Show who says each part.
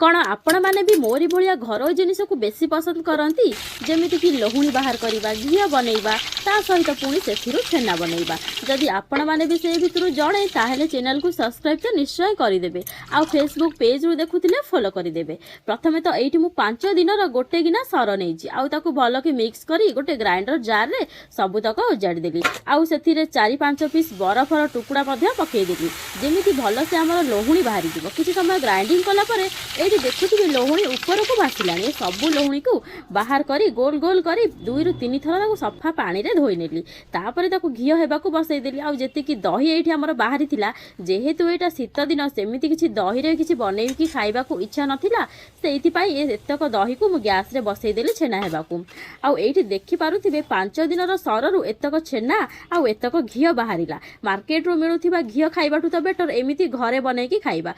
Speaker 1: କ'ଣ ଆପଣମାନେ ବି ମୋରି ଭଳିଆ ଘରୋଇ ଜିନିଷକୁ ବେଶୀ ପସନ୍ଦ କରନ୍ତି? ଯେମିତିକି ଲହୁଣୀ ବାହାର କରିବା, ଘିଅ ବନେଇବା, ତା ସହିତ ପୁଣି ସେଥିରୁ ଛେନା ବନେଇବା। ଯଦି ଆପଣମାନେ ବି ସେ ଭିତରୁ ଜଣେ, ତାହେଲେ ଚ୍ୟାନେଲକୁ ସବସ୍କ୍ରାଇବ୍ ତ ନିଶ୍ଚୟ କରିଦେବେ ଆଉ ଫେସବୁକ୍ ପେଜ୍ରୁ ଦେଖୁଥିଲେ ଫଲୋ କରିଦେବେ। ପ୍ରଥମେ ତ ଏଇଠି ମୁଁ 5 ଦିନର ଗୋଟେ ଗିନା ସର ନେଇଛି ଆଉ ତାକୁ ଭଲକି ମିକ୍ସ କରି ଗୋଟେ ଗ୍ରାଇଣ୍ଡର ଜାର୍ରେ ସବୁତକ ଉଜାଡ଼ି ଦେଲି ଆଉ ସେଥିରେ 4-5 ପିସ୍ ବରଫର ଟୁକୁଡ଼ା ମଧ୍ୟ ପକେଇଦେଲି, ଯେମିତି ଭଲସେ ଆମର ଲହୁଣୀ ବାହାରିଯିବ। କିଛି ସମୟ ଗ୍ରାଇଣ୍ଡିଙ୍ଗ କଲା ପରେ ଏଇଠି ଦେଖୁଥିବେ, ଲହୁଣୀ ଉପରକୁ ଭାସିଲାଣି। ଏ ସବୁ ଲହୁଣୀକୁ ବାହାର କରି ଗୋଲ ଗୋଲ କରି 2ରୁ 3 ଥର ତାକୁ ସଫା ପାଣିରେ ଧୋଇ ନେଲି। ତାପରେ ତାକୁ ଘିଅ ହେବାକୁ ବସେଇଦେଲି। ଆଉ ଯେତିକି ଦହି ଏଇଠି ଆମର ବାହାରିଥିଲା, ଯେହେତୁ ଏଇଟା ଶୀତ ଦିନ, ସେମିତି କିଛି ଦହିରେ କିଛି ବନେଇକି ଖାଇବାକୁ ଇଚ୍ଛା ନଥିଲା, ସେଇଥିପାଇଁ ଏ ଏତକ ଦହିକୁ ମୁଁ ଗ୍ୟାସରେ ବସେଇଦେଲି ଛେନା ହେବାକୁ। ଆଉ ଏଇଠି ଦେଖିପାରୁଥିବେ, 5 ଦିନର ସରରୁ ଏତକ ଛେନା ଆଉ ଏତକ ଘିଅ ବାହାରିଲା। ମାର୍କେଟରୁ ମିଳୁଥିବା ଘିଅ ଖାଇବାଠୁ ତ ବେଟର ଏମିତି ଘରେ ବନେଇକି ଖାଇବା।